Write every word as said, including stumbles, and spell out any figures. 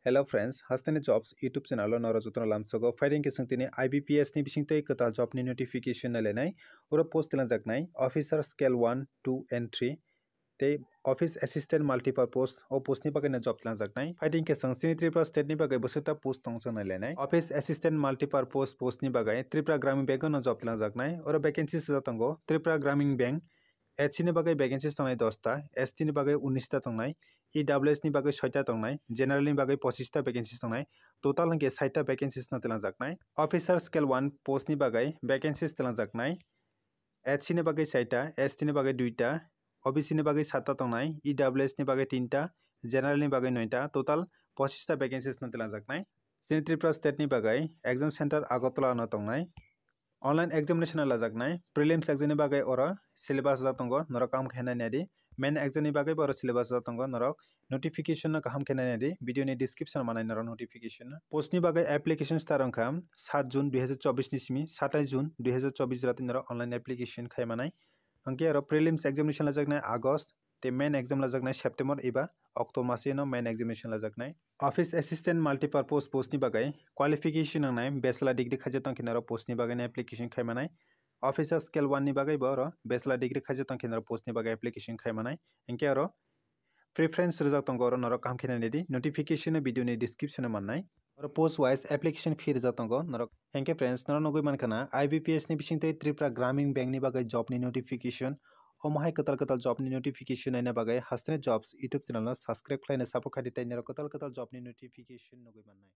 Hello friends, Hasteni Jobs YouTube channel o norok jotono lamsogo. Phaidi khe chwng tini I B P S ni bisingtwi kwtal job ni notification nailainai. Oro post tilanjaknai Officer Scale one, two and three tei Office Assistant Multipurpose o post ni bagwi no job tilanjaknai. Phaidi khe chwng chini Tripura state ni bagwi bwswkta post tong chwng nailainai. Office Assistant Multipurpose post ni bagwi Tripura Gramin Bank o no job tilanjaknai. Oro vacancy swijak tongo Tripura Gramin Bank, S C ni bagwi vacancies tongnai dos ta, S T ni bagwi unis ta tongnai, E W S ni bagwi soi ta tongnai, General ni bagwi pochis ta vacancies tongnai, total hwnkhe sait ta vacancies no tilanjaknai. Officer Scale one post ni bagwi vacancies tilanjaknai, S C ni bagwi sait ta, S T ni bagwi dui ta, O B C ni bagwi sat ta tongnai, E W S ni bagwi tin ta, General ni bagwi noi ta, total pochis ta vacancies no tilanjaknai. Chini Tripura state ni bagwi exam center Agartala no tongnai. Online examination no lajaknai, prelims exam ni bagwi oro syllabus rok tongo, norok kaham khe nainai di. Main exam ni bagwi bo oro syllabus rok tongo, norok notification no kaham khe nainai di, video ni description o manai norok notification no. Post ni bagwi application start wngkha sat June dui hazar chobbish ni simi satais June dui hazar chobbish jora twi norok online application khai manai. Hwnkhe oro prelims examination lajaknai August, tei main exam lajaknai September eba October maseno main examination lajaknai. Office Assistant Multipurpose post ni bagwi qualification nangnai bachelor degree khaijak tongkhe norok post ni bagwi no application khai manai. Officer Scale one ni bagwi bo oro bachelor degree khaijak tongkhe norok post ni bagwi application khai manai. Hinkhe oro preference rwjak tongo, oro norok kaham khe nainai di, notification no video ni description o mannai. Oro post wise application fee rwjak tongo norok. Hinkhe friends, norok nugwi mankha na I B P S ni bisingtwi Tripura Gramin Bank ni bagwi job ni notification. Omo hai kwtal kwtal job ni notification naina bagwi Hasteni Jobs YouTube channel no subscribe khlaina support khaidi tei norok kwtal kwtal job ni notification nugwi mannai.